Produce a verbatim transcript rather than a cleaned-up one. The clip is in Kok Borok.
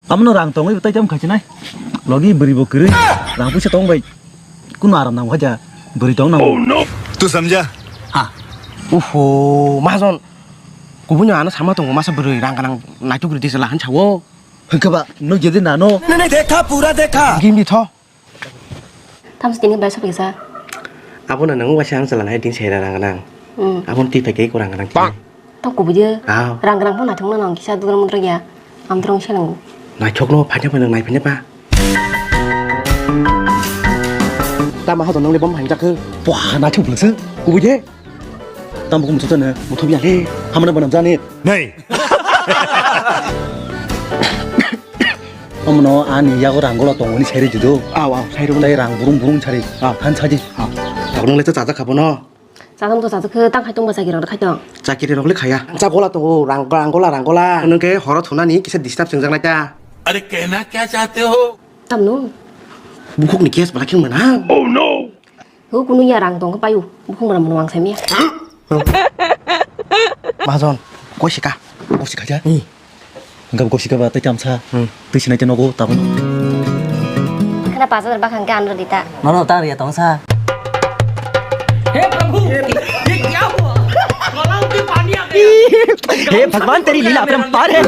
Amno rang tongwi tai tam khachi nai. Logi bwrwi bo kwrwi. Rang puisa tong bai. Kuno aram nang haja. Bwrwi tong nang. Oh no. Tu samjha? Ha. Uho, mahajon. Kubunyo ano sama tongo masa bwrwi rang ganang naituk ridi sala han chawo. Hwnkhe ba no jedi nano. मैंने देखा पूरा देखा। Gimbi tho. Tamsi tini bai sopiksa. Abono nang waisa ang chala nai din sera rang ganang. Hmm. Abon twi phaikhe ko rang ganang. Tang kubui de. Aw. Rang ganang phano thangna nang kisa dudra mudra ya. Amdrong selang. Naithok no phaina phaina nai phaina pa. Tama hato nang le bom hang jakhe. Wah, naithok bwlwkse. Kubui de. Tamo kung muthuk jani? Muthuk ya le. Hamana banam jani? Nei. Omono ani yago rang gola tongoni sairi judo. Aw, aw, sairi. Tai rang burung burung sari. Aw. Han saji. Aw. Tabuk nang le cha cha kha bono. Chajak to chajak khe tang khai tong ba chakiri rok khai tong. Chakiri rok le khaya. Cha gola tongo rang rang gola rang gola. Nang khe horo thunani kisa disturb swngjak nai ta. अरे कहना क्या चाहते हो? Tamno. Bukhuk ni case bala khe mana? Oh no. Ho kunu ya rang tong payu. Bukhung bana munuang samia. Mahajon, koi sika. Koi sika ja? Hmm. Enggak koi sika ba tei kamsa. Hmm. Tei sinai tei nogo tabun. Khana pajar bakhang ke anro dita. Nono ta ria tong sa. हे प्रभु, ये क्या हुआ? गलाव में पानी आ गया। हे भगवान, तेरी लीला अपरंपार है।